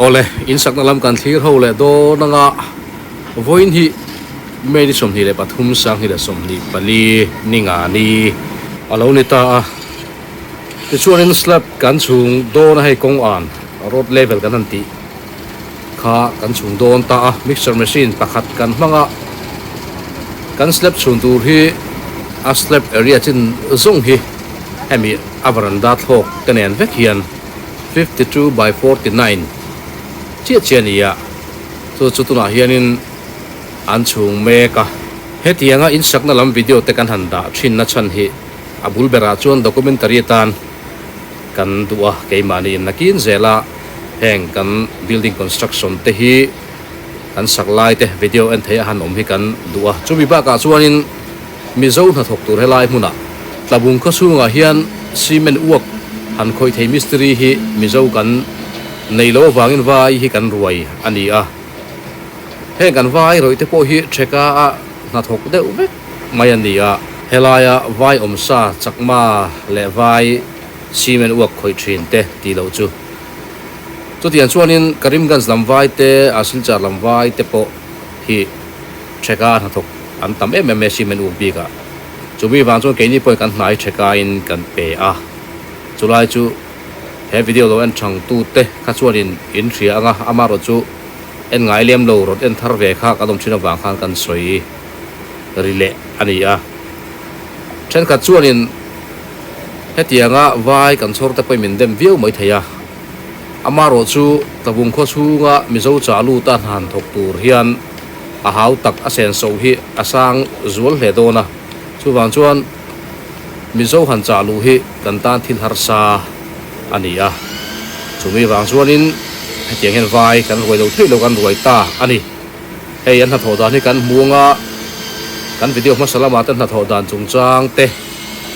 Awle, in sakna lam kan thlir ho leh dawn anga vawiin hi May ni 23 2024 ni nga ni a lo ni ta a. Tichuanin slab kan chhung dawn a hei kawng an road level kan han tih kha kan chhung dawn ta a, mixer machine pakhat kan hmang a, kan slab chhun tur hi a slab area chin zawng hi hemi a veranda thlawk te nen vek hian 52 by 49 chiah chiah a ni a, chu chu tunah hianin an chhung mek a. Hetianga insakna lam video te kan han dah thinna chhan hi a bul berah chuan documentary atan kan duh a, keimahni in nakin zela heng kan building construction te hi kan sak lai te video en theih a han awm hi kan duh a. Chumi bakah chuanin Mizo hnathawk tur helai hmunah Tlabung khaw chhungah hian cement uak han khawih thei mistiri hi Mizo kan nei lo avangin vai hi kan ruai a ni a. Heng kan vai rawih te pawh hi theka a hnathawk deuh vek mai a ni a. Helaia vai awmsa chakma leh vai cement uak khawih thin te tih loh chu. Chutiang chuanin Karimganj lam vai te, a Silchar lam vai te pawh hi theka a hnathawk an tam em em e cement uk bikah. Chumi vang chuan keini pawhin kan hnai thekain kan pe a. Chulai chu he video lo en thangtute kha chuanin in hria anga amaherawhchu en ngai lem lo rawn en thar ve kha kan awm thin avang khan kan sawi ri leh a ni a. Thenkhat chuanin hetianga vai kan chhawr te pawhin min dem viau mai thei a, amaherawhchu Tlabung khaw chhunga Mizo chah luta hna han thawk tur hian a hau tak a senso hi a sang zual hle dawn a, chuvang chuan Mizo han chah luh hi kan tan thil harsa a ni a, chumi vang chuanin hetiang hian vai kan ruai lo theih lo kan ruai ta a ni. Hei an hnathawh dan hi kan hmu anga kan video hmasa lamah te hnathawh dan chungchang te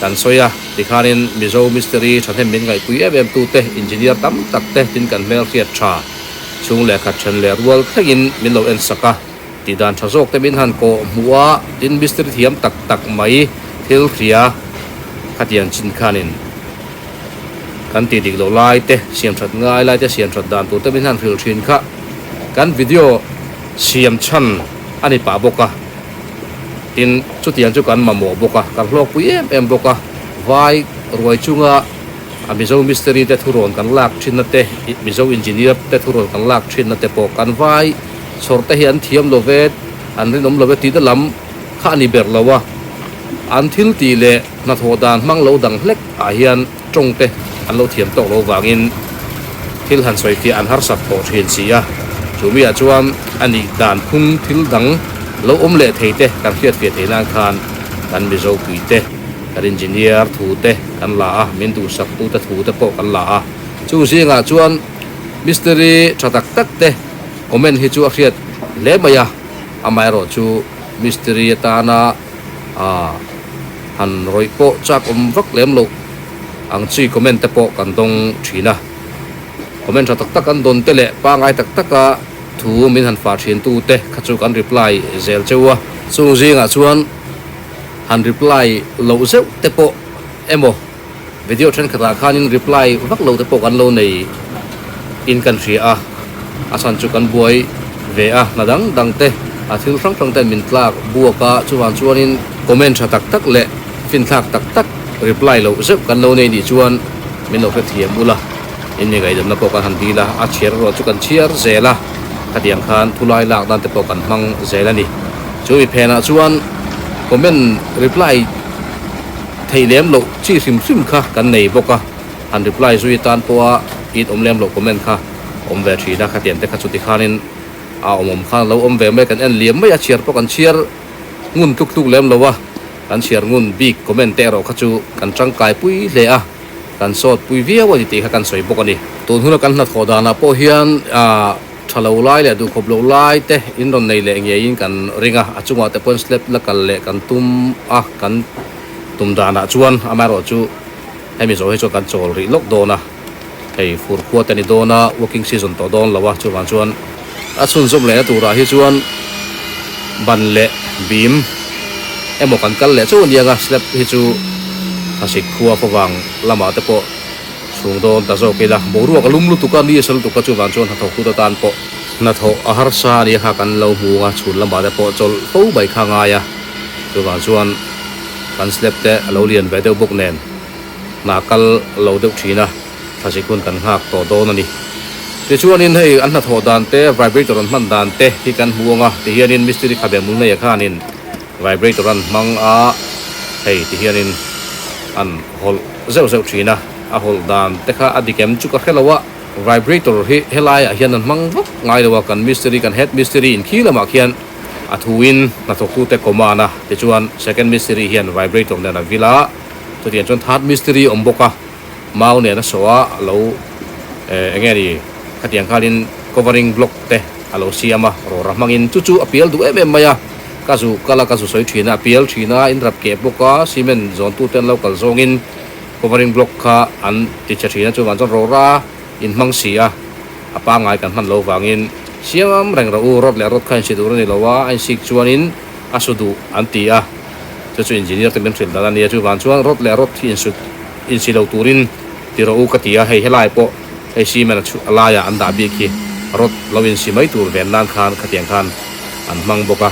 kan sawi a, tikhanin Mizo mistiri thahnem min ngaihpui em em tute engineer tam tak te tin kan hmelhriat tha chhung lehkhat then leh rual thlengin min lo en sak a, tih dan tha zawk te min han kawh hmuh a, tin mistiri thiam tak tak mai thil hria khatiang chin khanin kan tih dik loh lai te siam that ngai lai te siam that dan tur te min han hrilh thin kha. Kan video siam chhan a ni pah bawk a, tin chutiang chu kan mamawh bawk a, kan hlawkpui em em bawk a, vai ruai chunga a Mizo mistiri te thurawn kan lak thinna te, Mizo engineer te thurawn kan lak thinna te pawh kan vai chhawr te hi an thiam lo ve, an rinawm lo ve tihna lam kha a ni ber lo a, an thil tih leh hnathawh dan hmang lo dang hlek ah hian tawng te an lo thiam tawk lo vangin thil han sawi fiah an harsat tawh thin si a, chu miah chuan a nih dan phung thil dang lo awm leh thei te kan hriat fiah theih nan khan kan Mizo pui te, kan engineer thu te kan la a, min duhsak tu te thu te pawh kan la a, chung zingah chuan mistiri tha tak tak te comment hi chu a hriat hle mai a, amaherawhchu mistiri atana aah. Han rawih pawh chak awm vak lem loh ang chi comment te pawh kan dawng thin a. Comment tha tak tak an dawn te leh pangai tak taka thu min han fah thin tu te kha chu kan reply zel cheu a. Chung zingah chuan han reply loh zeuh te pawh emaw video thenkhatah khanin reply vak lo te pawh kan lo nei in kan hria a, a chhan chu kan buai ve a, hna dang dang te a thil hrang hrang ten min tlak buak a, chuvang chuanin comment tha tak tak leh finthlak tak tak reply loh zeuh kan lo nei nih chuan min lo hrethiam ula, in mi ngaihdamna pawh kan han dil a, a chhiar erawh chu kan chhiar zel a, khatiang khan thulai lak nan te pawh kan hmang zel a ni. Chu mi phenah chuan comment reply. Theih lem loh chi hrim hrim kha kan nei bawk a, han reply zui tan pawha it awm lem loh comment kha awm ve thin a, khatiang te kha chuti khanin a awm awm khan alo awm ve mai, kan en liam mai a, chhiar pawh kan chhiar ngun tluk tluk lem lo a, kan chhiar ngun bik comment te erawh kha chu kan tangkai pui hle a, kan sawt pui viau a ni tih kha kan sawi bawk a ni. Tun huna kan hnathawh danah pawh hian ah. Tha lo lai leh duhkhawp lo lai te in rawn nei leh ngeiin kan ring a, a chungah te pawn slab la kal leh kan tum a, kan tum danah chuan amaherawh chu hemi zawh hi chuan kan chawl rih lawk dawn a, hei fur khua te a ni dawn a, working season tawh dawn lo a, chuvang chuan a chhunzawm lehna turah hi chuan ban leh bim emaw kan kal leh chauh aniang a, slab hi chu thlasik khua khawvang lamah te pawh. Chhung dawn ta zawk ila, boruak a lum lutuk a, ni a sa lutuk a, chuvang chuan hnathawk tute tan pawh hnathawh a harsa a nia kha kan lo hmu ang a, chhun lamah te pawh chawlh fo mai kha a ngai a, chuvang chuan kan slab te a lo lian ve deuh bawk nen hna kal lo deuh thin a, thlasik hun kan nghak tawh dawn a ni. Tichuanin hei an hnathawh dan te, vibrator an hman dan te hi kan hmu ang a, tihianin mistiri khabe mul neia khanin vibrator an hmang a, hei tihianin an hawlh zeuh zeuh thin a, a hawlh dan te kha a dik em chu ka hre lo a, vibrator hi helaiah hian an hmang vak ngai lo a, kan mistiri kan head mistiri in khi lamah khian a thuin hnathawktute command a, tichuan second mistiri hian vibrator nen a vil a, chutiang chuan third mistiri awm bawk a, mau nen a sawh a, a lo eh eng nge ni khatiang khanin covering block te a lo siam a, rawra hmangin chu chu a pial duh em em mai a, ka zu kal a ka zu sawi thin a, a pial thin a, in rap keh bawk a, cement zawntute an lo kal zawngin covering block kha an ti chhe thin a, chuvang chuan rawra in hmang si a, a pangngai kan hman lo vangin siam reng rawh u, rod leh rod kha insi tur a ni lo a, a insik chuanin a su duh an ti a, chu chu engineer te min hrilh dan a nia, chuvang chuan rod leh rod hi insu insi lo turin ti rawh u ka ti a, hei helai pawh hei cement a chhu a laiah an dah bik hi rod lo insi mai tur ven nan khan khatiang khan an hmang bawk a,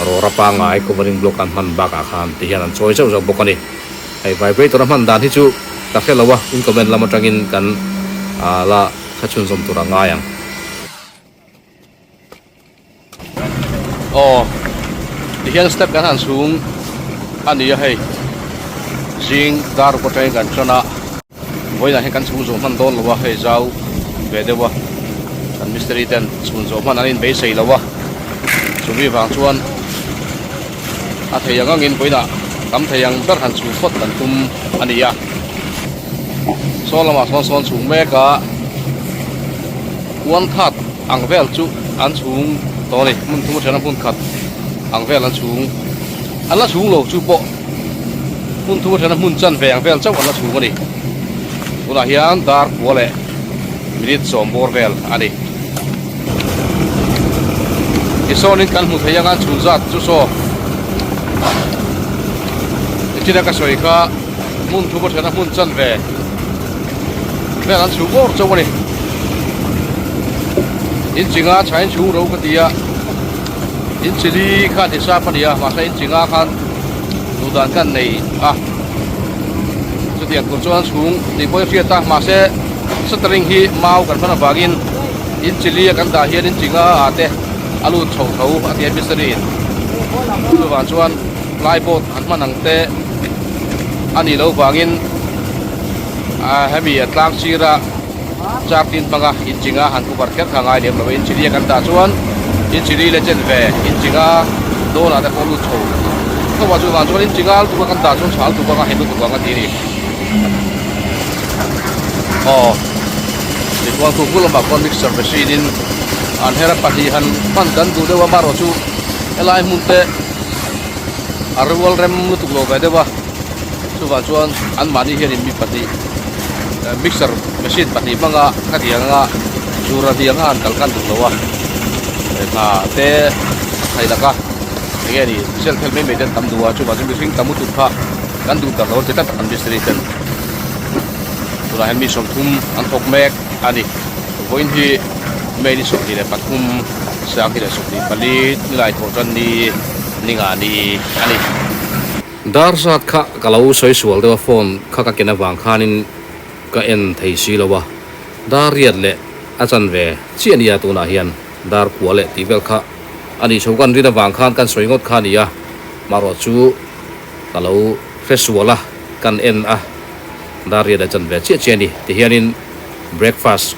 rawra pangngai covering block an hman bakah khan ti hian an chawi zauh zauh bawk a ni. Hei vibrator a hman dan hi chu ka hre lo a, in comment lam atangin kan la hre chhunzawm tur a ngai ang. Aw tihian step kan han chhung a ni a hei zing dar ruk atangin kan tan a vawiinah hian kan chhung zawh hman dawn lo a hei zau ve deuh a kan mistiri ten chhun zawh hman an inbeisei lo a chumi vang chuan a thei ang angin vawiinah tam thei ang ber han chhung phawt kan tum a ni a sawn lamah sawn sawn chhung mek a one third ang vel chu an chhung tawh a ni hmun thum atana hmun khat ang vel an chhung an la chhung lo chu pawh hmun thum atana hmun chan ve ang vel chauh an la chhung a ni tunah hian dar kua leh minute sawm bawr vel a ni tisawnin kan hmu thei anga chhun zat chu saw nichina ka sawi kha hmun thum atana hmun chan ve vel an chhung awr chauh a ni inching a chhain chhung ro ka ti a inchili khan hisap a ni a mahse inching ah khan duh dan kan nei a chutiang tur chuan chhung tih pawh hi a hriat a mahse shuttering hi mau kan hman avangin inchili a kan dah hian inching a ah te a lut chho tho a ti a mistiri in chuvang chuan plyboard an hman ang te a nih loh vangin ah hemi a tlang sir a char tin hmanga inching a han cover kher kha a ngai lem lo a inchili a kan dah chuan inchili leh chen ve inching a dawn ah te pawh lut chho tho a chuvang chuan inching a lutuk a kan dah chuan chhal tuk ang a he lutuk ang a ti a ni aw tichuan khu bul lamah khuan mixer machine in an her a pahnih han hman kan duh deuh a amaherawhchu helai hmun te a rual rem lutuk lo ve deuh a chuvang chuan anmahni hianin mi pahnih mixer machine pahnih hmanga ka tih anga zur a hniang a han kal khan duh lo a hna te a thai lak a enge ni sel thel mai mai te an tam duh a chuvang chuan mihring tam lutuk kha kan duh tak lo an ti tlat an mistiri ten tunah hian mi 30 an thawk mek a ni vawiin hi May ni 23 2024 nilai thawh tan ni ni nga ni a ni. Dar zat kha ka lo sawi sual deuh a phone kha ka ken avang khanin ka en thei si lo a dar riat leh a chan ve chiah nia tunah hian dar kua leh tih vel kha a nih chho kan rin avang khan kan sawi ngawt kha a ni a marawh chu ka lo hre sual a kan en a dar riat leh chan ve chiah chiah a ni tihianin breakfast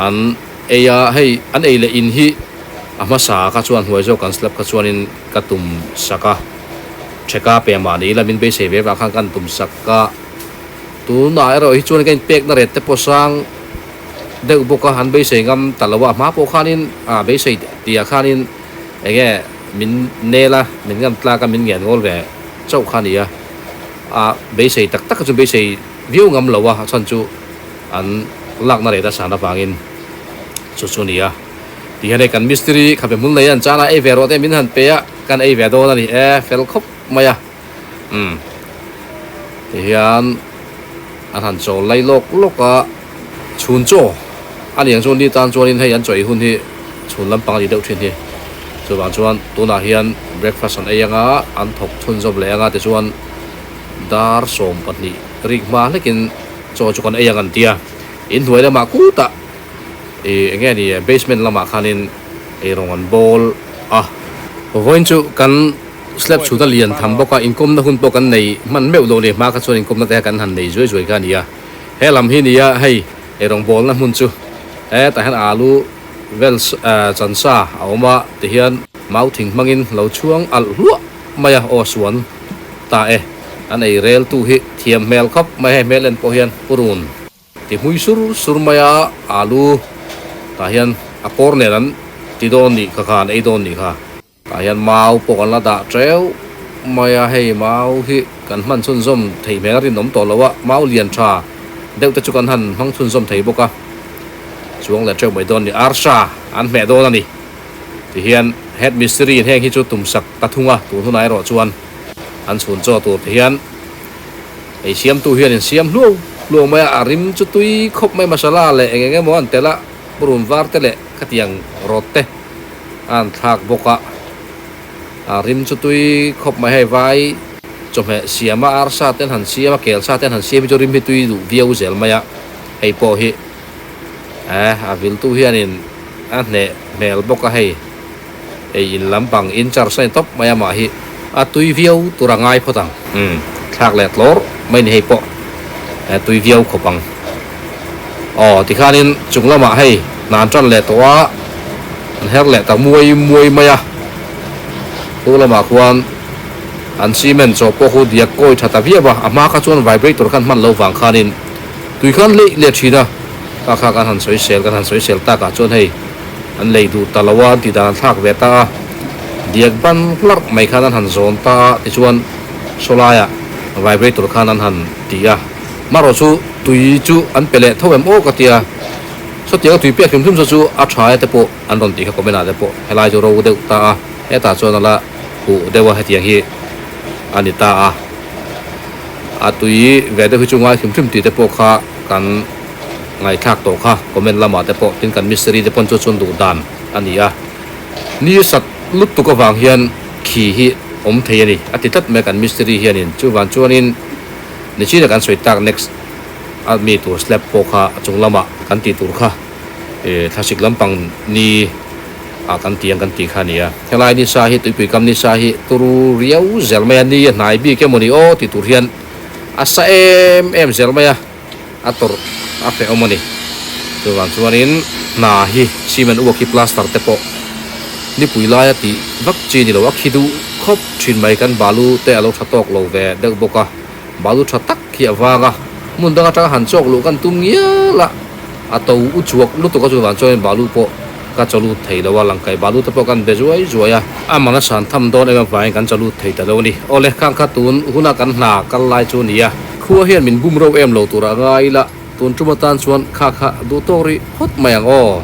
an ei a hei an ei leh in hi a hmasa kha chuan hnuai zawk kan slab kha chuanin ka tum sak a theka pe mahni ila min beisei ve vang khan kan tum sak a tunah erawh hi chuan ka inpekna ret te pawh sang deuh bawk a an beisei ngam ta lo a hma pawh khanin ah beisei tih ah khanin eng nge min nel a min ngam tlak a min ngen ngawl ve chauh kha a ni a ah beisei tak tak chu beisei viau ngam lo a a chhan chu an lakna reh ta san avangin chu chu a ni a. Ti hian hei kan mistiri khabe hmul nei an chana ei ve rawh te min han pe a, kan ei ve dawn a ni e, fel khawp mai a. Umm ti hian An han chawl lai lawk lawk a, chhun chaw a ni ang chu ni tan chuanin hei an chaw ei hun hi chhun lampang a ni deuh thin hi. Chuvang chuan tunah hian breakfast an ei anga an thawk chhunzawm leh anga tichuan dar 12 rik hma hlekin chaw chu kan ei ang an ti a. Inhnuai lamah kutah ih eng nge ni basement lamah khanin eirawng an bawl a. Vawiin chu kan slab chhut a lian tham bawk a, inkawmna hun pawh kan nei hman meuh lo ni, hma kha chuan inkawmna te kha kan han nei zuai zuai kha a ni a. He lam hi nia hei eirawng bawlna hmun chu hetah hian alu vel chansa a awm a tihian mau thing hmangin lo chhuang alh hluah mai a, aw suan ta e, an ei rel tu hi thiam hmel khawp mai hei hmel en pawh hian purun. Ti hmui sur sur mai a, alu tah hian a kawr nen an ti dawn nih kha kha an ei dawn nih kha. Tah hian mau pawh kan la dah teuh mai a, hei mau hi kan hman chhunzawm theih hmel a rinawm tawh lo a, mau lian tha deuh te chu kan han hmang chhunzawm thei bawk a, chuang leh teuh mai dawn a ni, arsa an hmeh dawn a ni. Ti hian head mistiri in heng hi chu tum sak ta thung a, tun hunah erawh chuan an chhun chaw tur ti hian. Ei siamtu hian in siam hluau hluau mai a, a rim chu tui khawp mai masala leh eng eng emaw an telh a, purun var te leh khatiang rawt te a an thlak bawk a, a rim chu tui khawp mai hei vai chawhmeh siam a arsa te an han siam a kel sa te an han siam hi chu rim hi tui duh viau zel mai a, hei pawh hi eh a viltu hianin a hneh hmel bawk a hei. Ei in lampang in charge a ni tawp mai a mah hi a tui viau tur a ngai phawt ang. Umm thlak leh tlawr mai ni hei pawh tui viau khawp ang. Aw tikhanin chung lamah hei hna an tan leh tawh a, an her leh ta muai muai mai a. Khu lamah khuan an cement chaw pawh khu diak kawi tha ta viau a, a hma kha chuan vibrator khan hman lo vang khanin tui khan leih leh thin a, kha kha kan han sawi sel kan han sawi sel takah chuan hei An lei duh ta lo a, an tih dan an thlak ve ta a, diak ban hlarh mai khan an han zawn ta a, tichuan saw laiah vibrator khan an han ti a, marawh chu tui chu an pe leh tho em aw ka ti a, sawtianga tui pek hrim hrim saw chu a tha e te pawh an rawn tih kha comment ah te pawh helai chu ro deuh ta a, hetah chuan a la huh deuh a hetiang hi a ni ta a, a tui ve deuh hi chu ngai hrim hrim tih te pawh kha kan. Ngaihthlak tawh kha comment lamah te pawh tin kan mistiri te pawn chu chuan duh dan a ni a, ni sat lutuk avang hian khi hi awm thei a ni a ti tlat mai a kan mistiri hianin chuvang chuanin nichina kan sawi tak next a mi tur slab pawh kha a chung lamah kan tih tur kha ih thlasik lampang ni ah kan ti ang kan tih kha a ni a, helai ni sa hi tuipui kam ni sa hi turu riau zel mai a ni a hnai bik emawni aw tih tur hian a sa em em zel mai a. A tawrh a hrehawm a ni. Chuvang chuanin hna hi cement uak hi plaster te pawh nipui laia tih vak chi ni lo. A khi duh khawp thin mai kan balu te a lo tha tawk lo ve deuh bawk a. Balu tha tak hi a vang a, hmun dang atanga han chawk luh kan tum ngial a, a to u chuak lutuk a chuvang chuanin balu pawh ka chaw lut thei lo a, langkai balu te pawh kan be zuai zuai a. A man a san tham dawn em avangin kan chaw lut thei ta lo a ni. Awle, khang kha tun huna kan hna kal lai chu a ni a. Khua hian min bum reuh em lo tur a ngai ila, tun tum atan chuan kha kha duh tawk rih phawt mai ang aw.